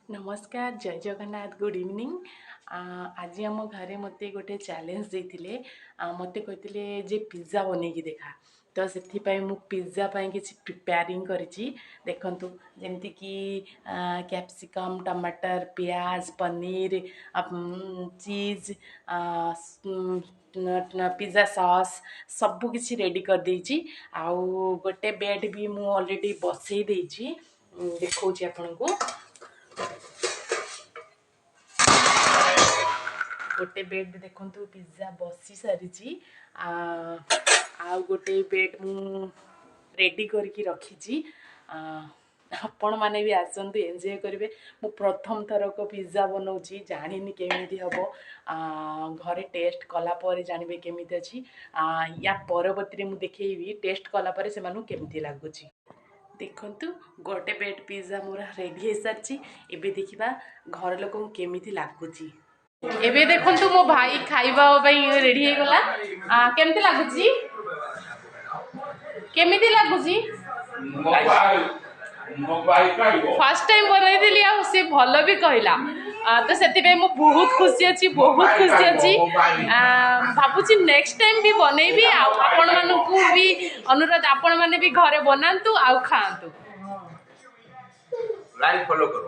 ନମସ୍କାର, ଜୟ Jagannath, good evening. ଆଜି ଆମ ଘରେ ମୋତେ ଗୋଟେ ଚ୍ୟାଲେଞ୍ଜ ଦେଇଥିଲେ। ମୋତେ କହିଥିଲେ ଯେ ପିଜ୍ଜା ବନେଇକି ଦେଖା। ତ ସେଥିପାଇଁ ମୁଁ ପିଜ୍ଜା ପାଇଁ କିଛି ପ୍ରିପେୟାରିଂ କରିଛି। ଦେଖନ୍ତୁ, ଯେମିତିକି କ୍ୟାପ୍ସିକମ୍, ଟମାଟର, ପିଆଜ, ପନିର, ଚିଜ୍, ପିଜ୍ଜା ସସ୍ ସବୁ କିଛି ରେଡ଼ି କରିଦେଇଛି। ଆଉ ଗୋଟେ ବେଡ଼୍ ବି ମୁଁ ଅଲରେଡ଼ି ବସେଇ ଦେଇଛି। ଦେଖାଉଛି ଆପଣଙ୍କୁ। ଗୋଟେ ବେଡ଼୍ ଦେଖନ୍ତୁ, ପିଜ୍ଜା ବସି ସାରିଛି। ଆଉ ଗୋଟେ ବେଡ଼୍ ମୁଁ ରେଡ଼ି କରିକି ରଖିଛି। ଆପଣମାନେ ବି ଆସନ୍ତୁ, ଏନ୍ଜୟ କରିବେ। ମୁଁ ପ୍ରଥମ ଥରକ ପିଜ୍ଜା ବନାଉଛି, ଜାଣିନି କେମିତି ହେବ। ଘରେ ଟେଷ୍ଟ କଲା ପରେ ଜାଣିବେ କେମିତି ଅଛି। ୟା ପରବର୍ତ୍ତୀରେ ମୁଁ ଦେଖେଇବି ଟେଷ୍ଟ କଲା ପରେ ସେମାନଙ୍କୁ କେମିତି ଲାଗୁଛି। ଦେଖନ୍ତୁ, ଗୋଟେ ବେଡ଼୍ ପିଜ୍ଜା ମୋର ରେଡ଼ି ହେଇସାରିଛି। ଏବେ ଦେଖିବା ଘର ଲୋକଙ୍କୁ କେମିତି ଲାଗୁଛି। ଏବେ ଦେଖନ୍ତୁ, ମୋ ଭାଇ ଖାଇବା ପାଇଁ ରେଡ଼ି ହେଇଗଲା। କେମିତି ଲାଗୁଛି? କେମିତି ଲାଗୁଛି? ଫାର୍ଷ୍ଟ ଟାଇମ୍ ବନେଇଥିଲି ଆଉ ସେ ଭଲ ବି କହିଲା, ତ ସେଥିପାଇଁ ମୁଁ ବହୁତ ଖୁସି ଅଛି, ବହୁତ ଖୁସି ଅଛି। ଭାବୁଛି ନେକ୍ସଟ ଟାଇମ୍ ବି ବନେଇବି। ଆଉ ଆପଣମାନଙ୍କୁ ବି ଅନୁରୋଧ, ଆପଣମାନେ ବି ଘରେ ବନାନ୍ତୁ ଆଉ ଖାଆନ୍ତୁ। ଲାଇକ୍, ଫଲୋ କର।